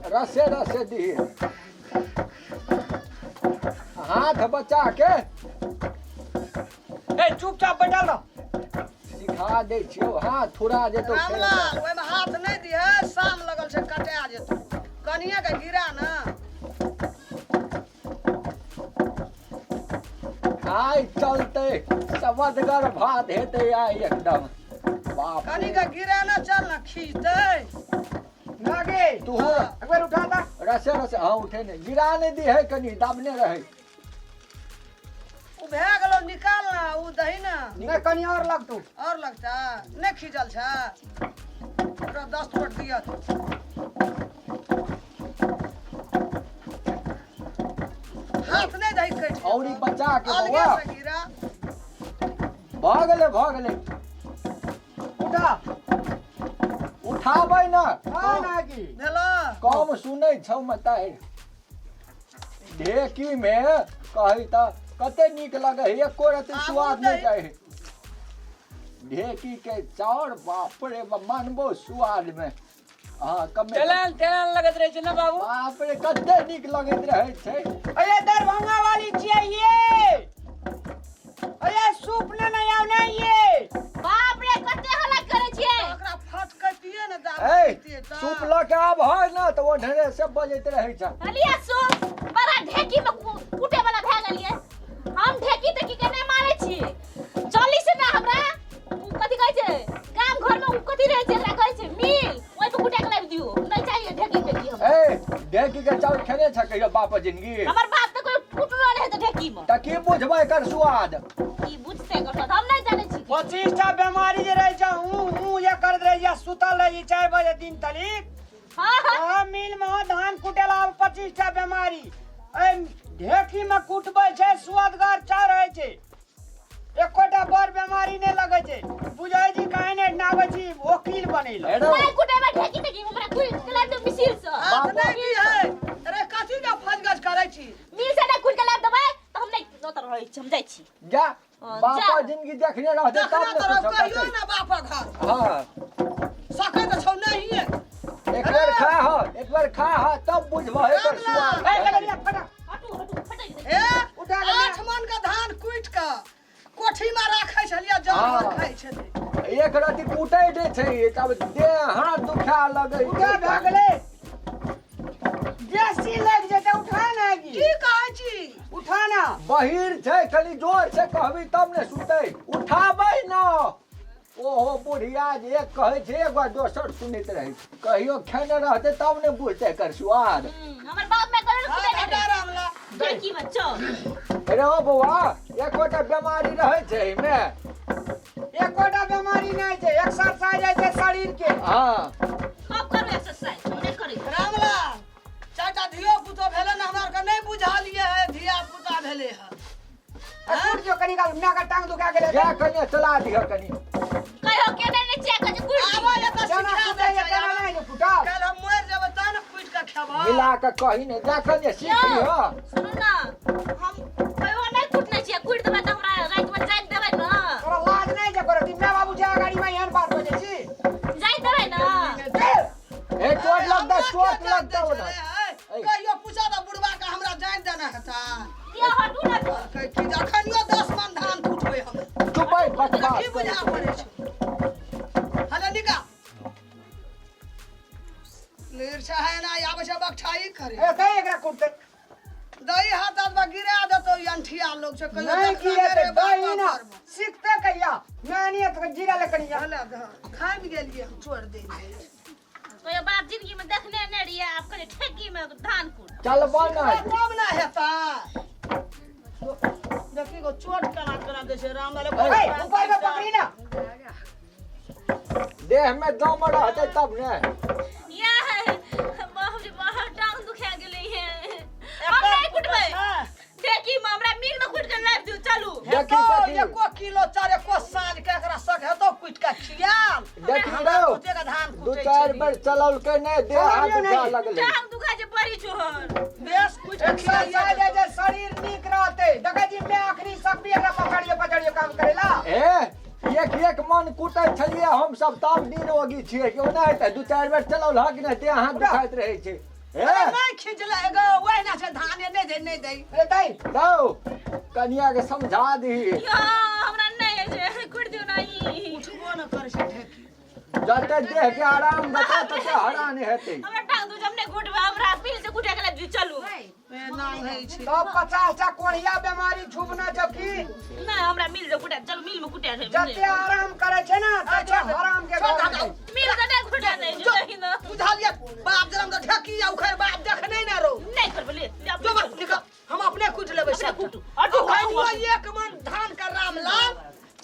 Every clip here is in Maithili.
रसे रसे दिहे हाथ बचा के। ए, चुपचाप बैठल रह। सिखा दै छियौ, हाथ थुरा जेतौ। रामलाल, ओहिमे हाथ नहि दिहे, शाम लगल छै, कटा जेतौ। कनिए के गिरा ने। आइ चलतै, समदगर भात हेतै आइ एकदम। बाप रे। कनि के गिरा ने, चल ने, खींचतै। नागे तू एक बेर उठा ता। रसे रसे। हाँ, उठे नहीं, गिरा नहीं दी है, कनी दाबने रहे। ओ भए गेलौ, निकाल ना, ओ दही ना। नहीं, कनी और लगतौ। और लगता नहि खींचल छै। ओकरा 10 चोट दिअ तू। हाथ नहि दही, कटि जेतौ। और ई बचा के अलगे बौआ। से गिरा। भऽ गेलै, भऽ गेलै। उठा। उठाबै ना। हाँ नागी। भेलो। कम सुनै छौ मतारि। ढेकी मे कहै तऽ कते नीक लगै है, एको रति आबू स्वाद नहि दही। जाइ है ढेकी के चाउर। बाप रे बाप, मानबो स्वाद मे। हाँ, कमे। तेलन तेलन लगैत रहै छै ने बाबू? बाप रे, कते नीक लगैत रहै छै। अरे, दरभंगा वाली छियै ये। अरे, सूप ने नहीं आव नहीं ये। बाप रे, कते हल्ला करै छियै? ओकरा फटकतियै ने दाब। ए, खितियै तऽ। सूप लऽ के आब है ने तऽ ओढ़ने से बजैत रहै छै। लिया सूप। बड़ा ढेकी में कुटे वाला भए गेलियै। हम ढेकी तेकी के नहि मारै छी। चली से ने हमरा उ कथी कहै छै, गाम घर में उ कथी रहै छै, एकरा कहै छै मिल, ओहि पे कुटे के लाबि दियौ। नहि चाहिए ढेकी तेकी हमरा। ए, ढेकी के चाउर खेने छ कहियो बाप जिंदगी? हमर बाप तऽ कोई कुटलो रहै तऽ ढेकी में। तऽ की बुझबै एकर स्वाद? की बुझतै एकर स्वाद, हम नहि जानै छी। 25 टा बीमारी जे रहै छै, ऊ ऊ जे करैत रहै छै, सुतल रहै छै 4 बजे दिन तलिक। हाँ हाँ। हाँ, मिल में धान कुटेला 25 टा बीमारी। ए, ढेकी में कुटबै छै, सुअदगर चाउर होइ छै, एकोटा बड़ बीमारी नहि लगै छै। बुझै छी काहे ने नाबै छी वकील बनैला। हे रौ। नहि कुटेबै ढेकी तेकी। हमरा कुटि के लाबि दियौ मिसिल से। हाथ नहि दिहै। अरे, कथी के फजगज करै छी? मिल से नहि कुटि के लाबि देबै तऽ हम नहि ओतऽ रहै छी, हम जाइ छी। जा। हाँ, बापा जा। जिंदगी देखने रहते तब देखना ने तरफ कुछो कहियो कहतै। ना बापक घर। हाँ। सकै तऽ छौ नहिये। एक बेर खा हो, एक बेर खा हो, तब बुझबह एकर स्वाद। ए, कटरिया, फटा। हटू हटू, फटकि दे। ए, उठा के 8 मन के धान कुटि के कोठी में राखै छलियै, जानवर हाँ। खाइ छलै। एक रति कुटै नहि छै तब देह हाथ दुखा लगै उठा, छै। भए गेलै, बेसी लागि जेतै, उठा ना गी। की कहै छी? उठा ना। बहिर छै, कनि जोर से कहबी तब ने सुनतै। उठाबै न। ओहो बुढ़िया जे एक कहै छै एक बार, दोसर सुनैत रहै छै। कहियो खेने रहतै तब ने बुझतै एकर स्वाद। हमर बाप में करे हाथ कुटे हटा रामला। ढेकी में चल। अरे ओ बौआ, एकोटा बेमारी रहै छै एहिमे? एकोटा बीमारी नहि छै, एक्सरसाइज होइ छै शरीर के। हँ। अब करू एक्सरसाइज, हम नहि करै। रामलाल, चारिटा धियो पुतो भेलै ने, हमरा आरके नहि बुझलियै है धिया पुता भेलै है। कुट जो कनी काल, माय के टांग दुखा गेलै। जा, कनि चला दिह कनि। कहियो केने नहि छियै, कहै छै कुटि दियौ। आबऽ एतऽ केना सिखा कुटै दै छै, छै। केना नहि जे कुटल। काल्हि हम मरि जेबै तहन ने कुटि कऽ खेबह। मिला कऽ कही ने, जा कनि सीख यौ, लिह। सुनू ने, हम कहियो नहि कुटने छियै। कुटि देबै तऽ हमरा रातिमे जागि देबै ने? तोरा लाज नहि जे करत माय बाबू छै गाड़ी में एहन बात बजै छी? जागि देबै ने? ए, चोट लगतै, चोट लगतौ ने। कहियो पूछा तऽ बुढ़बा के, हमरा जानि देना हेता। किया, हटू ने। कहै की जे अखनियो 10 मन धान कुटबै हम। चुप बैठ, बकवास की बुझा पड़ै छौ? हले निकाल। निर्छा है ना, आबै छै बकठाई करे। ए, कहीं एकरा कुटतै। दही हाथ हाथ गिरा देतौ। ई अंठिया लोग छै, कहियो नहीं देखना गिरे मेरे ते बापक दही ना घरमे। सीखते कहिया मैं तो जीरा ले कनिया। हले खाइम गेलियै हम, छोड़ दे। कहियो बाप जिंदगी में देखने नहि रहियै, आब कहै ठेकी में धान कुट। चलबा ने। तब ना हेता। देखी गो, चोट केना केना दै छै राम लाल। ए, ऊपर में पकड़ी ना। देह में दम रहतै तब ने। या बाप रे बाप, टांग दुखा गेलै हे। हम नहि कुटबै ढेकी में, हमरा मिल में कुट के लाबि दियौ, चलू। देखी, हेतौ देखी। एको किलो चार एको साँझ के एकरा सग हेतौ कुटि के खियाल? देखी हमरा रौ, ओतेक धान दू कुटै चारि छलियै। बेर चलौलकै नहि, देह हाथ चलबियौ दुखा नहि। लगलै। टांग दुखा छै बड़ी चोहर। बेस कुटि के एक्सरसाइज खियाइए। होइ छै, शरीर नीक रहतै। देखै छी मैं अखनी सकबी एकरा पकड़ियो पकड़ियो काम करेला। ए, एक एक मन कुटै छलियै हम सब तब निरोगी छियै। क्यों नहि तऽ दू चारि बेर चलौल हक नहि, देह हाथ दुखाइत रहै छै। हे अरे नहीं खिंचले एगो वही ना छै धान नहि दे नहि दे अरे दाइ दौ कनिया के समझा दही यो हमरा नहि होइ छै कुटि दियौ ने ई। उठबो न करै छै ढेकी जते देह के आराम देतै तते हरान हेतै हमरा टांग दू जमने कुटबै हमरा मिल से कुटे के लिए चलू एना होइ छै तब 50 टा कोढ़िया बेमारी छुबना छौ की नहि हमरा मिल से कुटे चलू मिल में कुटे छै जते आराम करे छै ना तते हराम के छोड़ घर दे, छै। मिल से नहि कुटे दै छै नहीं ना बुझलियै बाप जनम तऽ ढेकी आ उखड़ बाप देखने ने रहो नहि करबै ले ले जो बाप निकल हम अपने कुटि लेबै अपने सब कुटू। अटू, अखनियो एक मन धान के रामलाल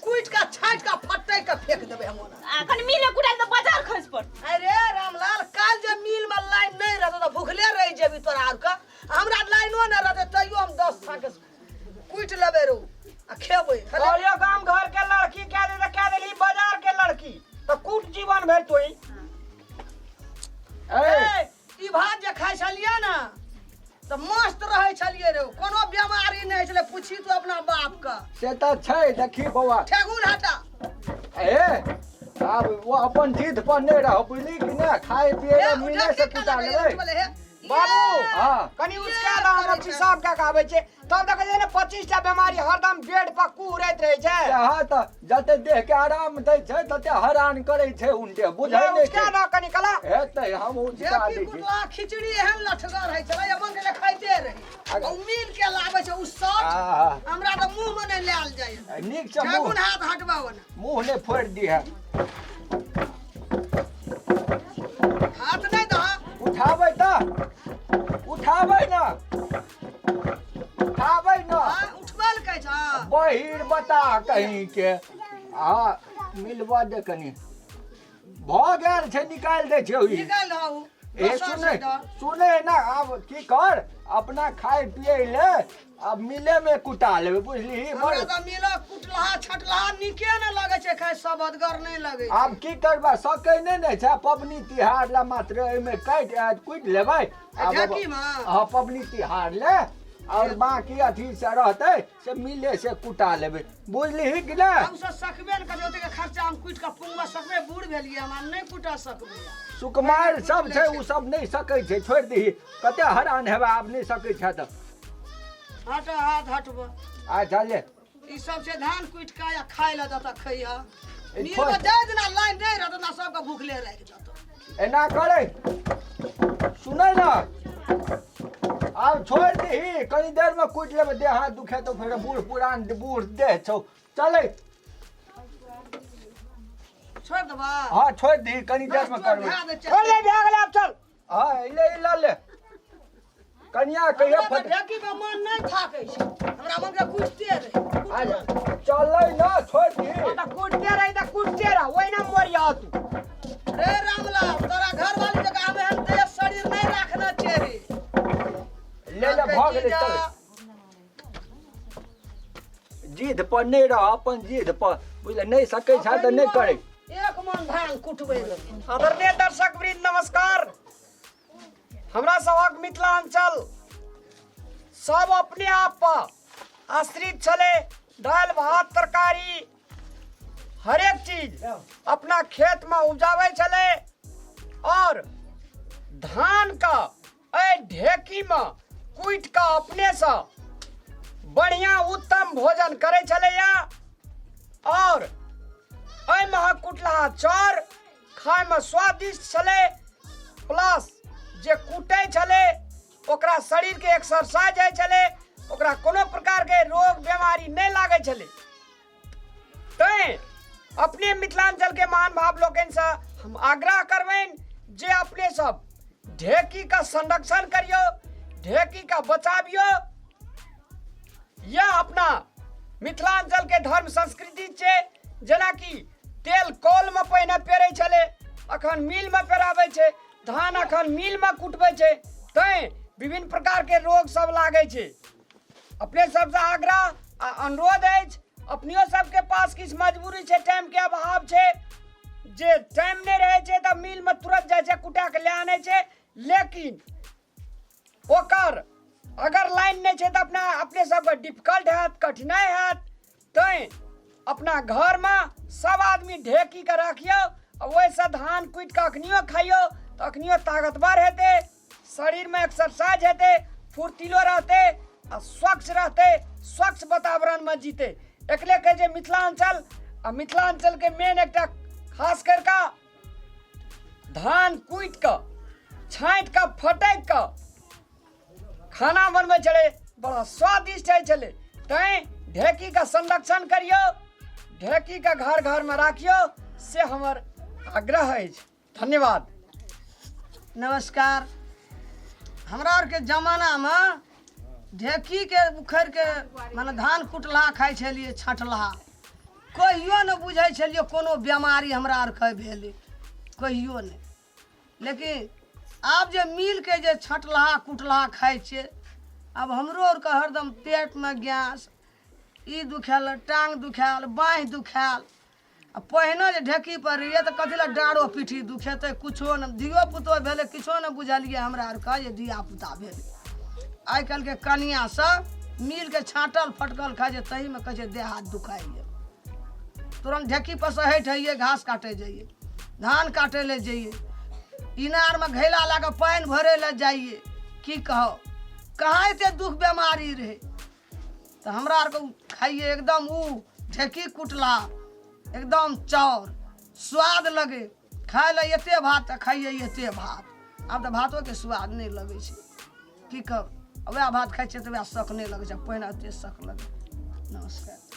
कुटि के छाँटि के फटकि के फेंक देबै हम ओना आ कनि मिल में कुटे तऽ बाजार खसि पड़त अरे रामलाल काल्हि जे मिल में लाइन नहि रहतौ तऽ भुखले रहि जेबी तोरा आरके हमरा लाइनो नहि रहतै तैयो हम 10 थाके कुटि लेबै रो आ खेबै कहलियो गाम घर के लड़की कह दे कह देली बाजार के लड़की तो कूट जीवन भर तोई ए ए, ई भात जे खाइ छलियै ने तऽ मस्त रहै छलियै रे कोनो बेमारी नहि छलै पूछी तू अपना बाप के से तऽ छै देखी बौआ ठेहुन हटा ए आब वो अपन जिद पर नहि रह बुझली कि ने खाय पिए हे, मिले से उठा के कुटा लगे, लेबै उठबले, हे। बाबू हाँ कनी उसका दा हमरा पेशाब के आबै छै तब देखै छै ने 25 टा बेमारी हरदम बेड पर कुहरैत रहै छै हाँ तऽ जते देह के आराम दै छै तते हरान करै छै उनटे बुझै नहि उसका छै दा कनी कला हेतै हम उचका ढेकी दै छी कुटला खिचड़ी एहन लठगर होइ छलै मन के खाइते रही आ उ मिल के लाबै छै उ सट आहा हमरा तऽ मुँह मे नहि लायल जाइए नीक से मुँह ठेहुन हाथ हटबाओ ने मुँह नहि फोड़ि दिहे हाथ नहि दह उठाबै तऽ उठाबै ना उठाबै ना हाँ, उठबै लए कहै छह बहिर बता कहीं के आ मिलबा दे कनी भऽ गेल छै निकालि दै छै ओहि निकालि दह उ ए दोसर सुने से दह। सुने ना आब की कर अपना खाय पिए ले आब मिले में कुटा लेबै बुझली हमरा तऽ मिलक कुटलहा छटलहा नीके नहि लगै छै खाय सब अदगर नहि लगै छै आब की करबा सकै नहि ने छै पबनी तिहार ला मात्र एहिमे काटि कुटि लेबै आब ढेकीमे? हँ पबनी तिहार ले और बाकी अथी से रहतै से मिले से कुटा लेबै बुझलिही कि ने हम सब सकबे ने करै ओतेक खर्चा हम कुटि कऽ पुंगबा सकबे बूढ़ भेलियै हम आब नहि कुटा सकबै सुकुमार सब छै ओ सब नहि सकै छै छोड़ि दही कते हरान हेबै आब नहि सकै छै तऽ हट हाथ हटब अच्छा ले ई सब छै धान कुटि कऽ या खाय लए देतऽ खैहऽ ई मिलमे छोड़। जाहि दिना लाइन नहि रहतौ ना सबके भूखले राखि देतौ एना करै सुनै ना आब छोड़ि दही कनी देरमे कुटि लेबै देह हाथ दुखेतौ फेर बूढ़ पुरान बूढ़ देह छौ चलै छोड़ि देबा हँ छोड़ि दही कनी देरमे करबै छोड़ दे भए गेलै आब चल हँ ले ल ले कनिया कहिया हमरा तऽ फट ढेकी पर मन नहि थाकै छै हमरा मन के कुटिते रहै आज चलै ना छोड़ि दही तऽ कुटते रही तऽ कुटते रह ओहिना मरिया तू रे रामलाल तोरा घरवाली जकाँ हम एहन देह शरीर नहि राखने छियै रे ले ले भऽ गेलै चल जिद पर नहि रह अपन जिद पर बुझले नहि सकै छै तऽ नहि करै एक मन धान कुटबै रे आदरणीय दर्शक वृंद नमस्कार हमरा सभक मिथिलांचल सब अपने आप पर आश्रित छलै दालि भात तरकारी हरेक चीज अपना खेतमे उपजाबै छलै और धान का एहि ढेकीमे कुटि कऽ अपनेसँ बढ़िआँ उत्तम भोजन करै छलैया और एहिमे कुटलहा चाउर खायमे स्वादिष्ट छलै प्लस जे कुटै छलै ओकरा शरीरके एक्सरसाइज होइ छलै ओकरा कोनो प्रकारके रोग बेमारी नहि लागै छलै तैँ अपने मिथिलाञ्चलके महान भाव लोकनिसँ हम आग्रह करबनि जे अपने सब ढेकीके संरक्षण करियौ ढेकीके बचाबियौ यह अपना मिथिलाञ्चलके धर्म संस्कृति छै जेनाकि तेल कलमे पहिने पेरै छलै अखन मिलमे पेराबै छै धान अखन मिलमे कुटबै छै तैँ विभिन्न प्रकारके रोग सब लागै छै अपने सबसँ आग्रह आ अनुरोध अछि अपनियो सबके पास किछु मजबूरी छै टाइमके अभाव छै जे टाइम नहि रहै छै तऽ मिलमे तुरंत जाइ छै कुटा कऽ लए आनै छै लेकिन ओकर अगर लाइन नहि छै तऽ अपना अपने सबके डिफिकल्ट हैत कठिनाइ हैत तैँ अपना घरमे सब आदमी ढेकीके राखियौ आ ओहिसँ धान कुटि कऽ अखनियो खाइयौ तऽ अखनियो ताकतवर हेतै। शरीरमे एक्सरसाइज हेतै, फुर्तीलो रहतै आ स्वच्छ रहतै, स्वच्छ वातावरणमे जीतै। एकले कहै छै मिथिलाञ्चल, आ मिथिलाञ्चलके मेन एकटा खास करिकऽ धान कुटि कऽ छाँटि कऽ फटकि कऽ खाना बनबै छलै, बड़ा स्वादिष्ट होइ छलै। तैँ ढेकीके संरक्षण करियौ, ढेकीके घर घरमे राखियौ, से हमर आग्रह अछि। धन्यवाद। नमस्कार। हमरा आरके जमानामे ढेकीके उखड़िके माने धान कुटलहा खाइ छलियै, छाँटलहा, कहियो नहि बुझै छलियै कोनो बेमारी हमरा आरके भेलै, कहियो नहि। लेकिन आब जे मिलके जे छाँटलहा कुटलहा खाइ छियै, आब हमरो आरके हरदम पेटमे गैस ई दुखायल, टाङ्ग दुखायल, बाँहि दुखायल। आ पहिने जे ढेकी पर रहियै तऽ कथी लए डाँड़ो पीठी दुखेतै, किछो नहि। धियो पुतो भेलै, किछो नहि बुझलियै हमरा आरके जे धिया पुता भेलै। आइ काल्हिके कनिआँ सब मिलके छाँटल फटकल खाइ छै, ताहिमे कहै छै देह हाथ दुखाइए। तुरन्त ढेकी पर से हटि होइए, घास काटै जइए, धान काटै लए जइए, इनारमे घैला लए कऽ पानि भरै लए जाइए। की कहब, कहाँ एते दुख बेमारी रहै। तऽ हमरा आरके ओ खाइए एकदम ओ ढेकी कुटला एकदम चाउर स्वाद लगे खाय लए, एते भात तऽ खाइए एते भात। आब तऽ भातोके स्वाद नहि लगै छै, की कहब। वएह भात खाइ छियै तऽ वएह शौक नहि लगै छै, पहिने एते शौक लगै। नमस्कार।